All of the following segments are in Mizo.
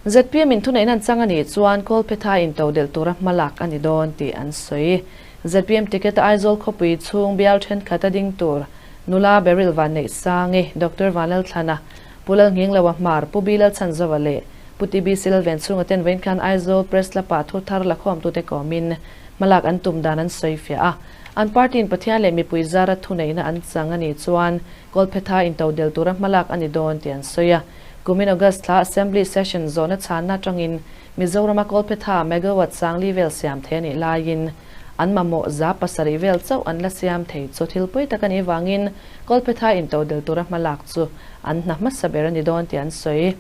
ZPM in thuneihna an chang a nih chuan Kawlphetha in todelh tura hmalak a ni dawn tih an sawi. ZPM ticket a Aizawl khawpui chhung bial thenkhat a ding tur nula Beryl Vanneihsangi, Doctor Vanlalthlana, Pu Lalngingloa Hmar, Pu Bilal Chhanzova leh Pu TB Silven chhunga ten vawiin khan Aizawl Press Club-ah thu thar lakhawmtute kawmin hmalak an tum dan an sawi fiah a. An party-in Pathian leh mipui zara thuneihna an chang a nih chuan Kawlphetha intodelh tura hmalak a ni dawn tih an sawi a. Kumin August thla Assembly Session zawhna chhanna atangin Mizorama Kawlphetha megawatt sangli vel siam thei a nih laiin an mamawh 700 vel chauh an la siam thei chu thil pawi tak a nih vangin Kawlphetha intodelh tura hmalak chu an hna hmasa ber a ni dawn tih an sawi.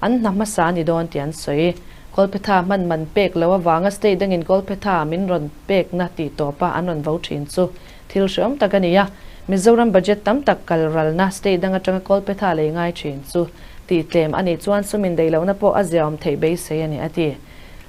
An hna hmasa a ni dawn tih an sawi. Kawlphetha hman man pek lo avanga state dangin Kawlphetha min rawn pekna tih tawpa an rawn vo thin chu thil hreawm tak a ni a. Mizoram budget tam tak kal ralna state dang atanga Kawlphetha lei ngai thin chu tih tlem a nih chuan sum indeihlohna pawh a ziaawm theih beisei a ni a ti.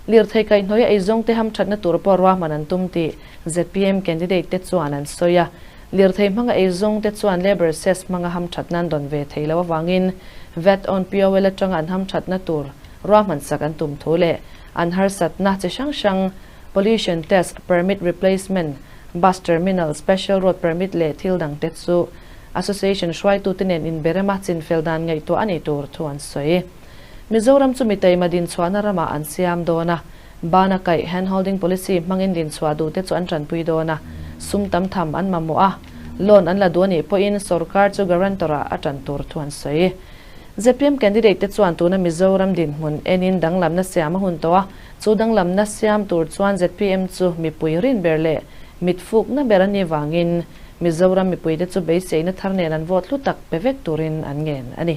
Lirthei kaihhnawih a eizawngte hamthatna tur pawh ruahman an tum tih zpm candidate te chuan an sawi a. Lirthei hmanga eizawngte chuan labour cess hmanga hamthatna an dawn ve thei lo avangin vat on POL atanga an hamthatna tur ruahman sak an tum thu leh an harsatna chi hrang hrang pollution test, permit replacement, bus terminal, special road permit leh thil dangte chu association hruaitute nen inberema chinfel dan ngaihtuah a nih tur thu an sawi. Mizoram chu mi taima dinchhuahna ramah an siam dawn a, Bana kaih hand holding policy hmangin dinchhuah duhte chu an tanpui dawn a, sum tam tham an mamawh a, loan an la duh a nih pawhin sorkar chu guarantor ah a tan tur thu an sawi. Zpm candidate te chuan tuna Mizoram dinhmun enin danglamna siam a hun tawh a, chu danglamna siam tur chuan zpm chu mipui rin ber leh mitfukna ber a nih vangin Mizoram mipuite chu beiseina thar nen an vote hlu tak pe vek turin an ngen a ni.